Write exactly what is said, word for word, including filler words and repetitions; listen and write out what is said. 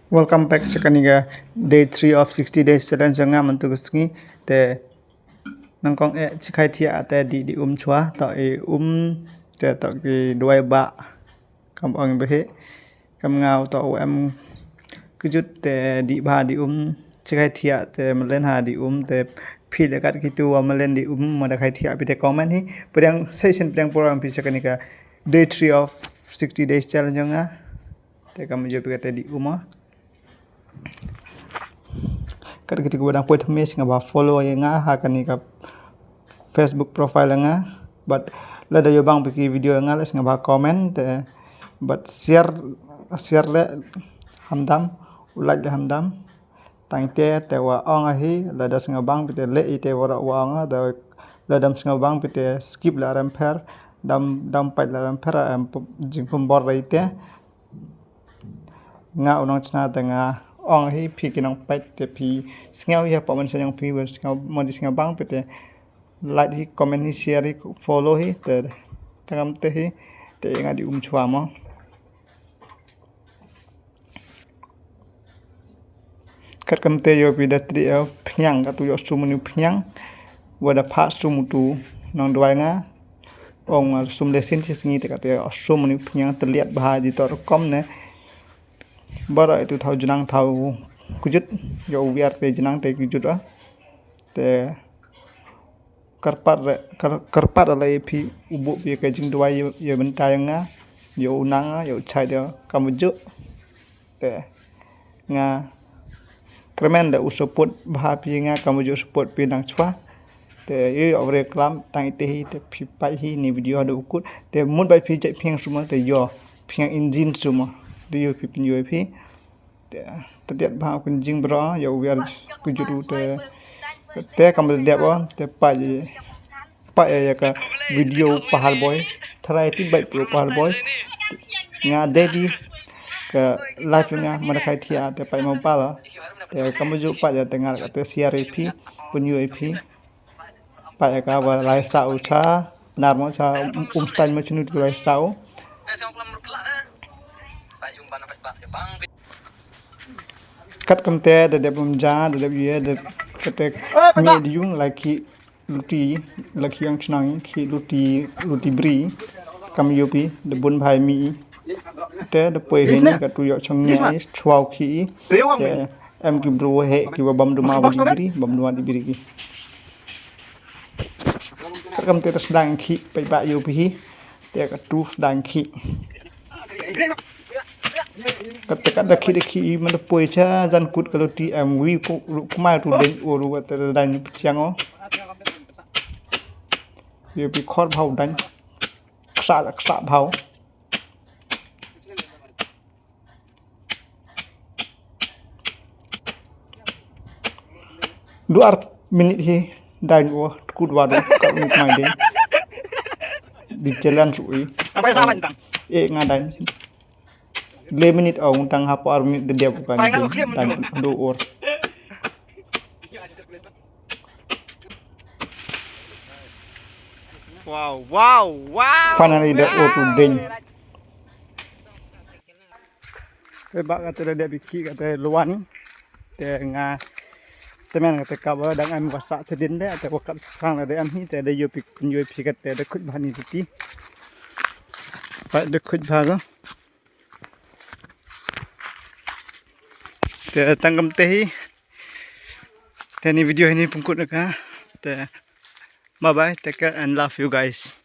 Welcome back sa kani ka day three of sixty days challenge jong nga mynta ka sngi. Te nangkong eh chikai thiah te di di um chwa to i um te to ki duai ba kam ong behe kam nga to em kejut te di ba di um chikai thiah te melen ha di um te phi da kat kitu wa melen di um ma da kai thiah pi te comment hi pediang session pediang program pi sa kani ka day three of sixty days challenge jong nga. Te kam jo pi ka te di um. Kat kiti ku ba dang poi thamme sngewbha follow ïa nga ha kani ka Facebook profile nga. But lada ïoh bang phi ki video nga la sngewbha comment te but share share le hamdam u like le hamdam. Tang te te wa ong ahi lada sngewbang phi te le ite wa wa ong da lada sngewbang phi te skip la rem pher dam dam pait la rem pher em jingpum bor rei te. Nga u nongchna te nga ong hi phi ki nongpeit te phi sngew ïa pok mynsiem jong phi wer sngew mon ji sngew bang phi te like hi comment hi share hi follow hi te tangam te hi te nga di um chwa mo. Kat kam te ïoh phi da tri ïoh pynïang katu ïoh sum ni pynïang. Wa da pha sum tu nong duai nga. Ong sum de sin si sngi te katu ïoh sum ni pynïang te liat bha di tor kom ne. Bara itu thaw jenang thaw kujut ïoh wiar te jenang te kujut ah. Te kyrpad re kyrpad alai phi u buh phi ka jingduwai ïa bynta ïa nga ïa u nang ïa u chai ïa ka mujuk. Te nga kyrmen da u support bha phi nga ka mujuk support phi nang chwa. Te ïa ïa ore klam tang ite hi te phi pai hi ni video hadu ukut te mut bai phi jai phi ngang suma te ïa phi ngang injin suma. Te ïa phi pynjoi phi te te diat bha kun jing bro ïa u wiar ku juru te te kam diat ba te pa ji pa ïa ka video pahal boy tharai ti bai pro pahal boy nga dedi ka live nga mana kai thia te pa ma pala te kam ju pa ïa te ngar te siar phi pun yu phi pa ïa ka ba lai sa u cha nar mo cha um stan ma chunu tu lai sa u. Kat kam te da dep um ja da dep ye da kate me di yung la ki luti la ki yang chnang ki luti luti bri kam yopi da bun bhai mi te da poi he ni ka tu yo chang ni chwau ki te em ki bru he ki wa bam duma wa di bri bam duma di bri ki. Kat kam te da sdang ki pai ba yopi hi te ka tu sdang ki. Kata kata khi de khi man de poi cha jan kut ka luti em wi ku kumai tu den o ru kata dan ni pchiang o. Ye pi khor bhau dan. Ksa ksa bhau. Duar minit hi dan o kut wa do ka kumai den. Di jalan sui. Apa sa ban tang? Eh nga dan. Le minit ong tang hapo ar minit de dia bukan ding tang do or. Wow, wow, wow. Finally the or to ding. Te ba ka te de biki ka te luan te nga semen ka te ka ba dang am wasa chedin de te ko kap sang de am hi te de yo pik yo pik ka te de khut bani ti. Ba de khut ba. Te tang kam te hi. Te ni video hi ni pungkut ka. Te bye bye, take care and love you guys.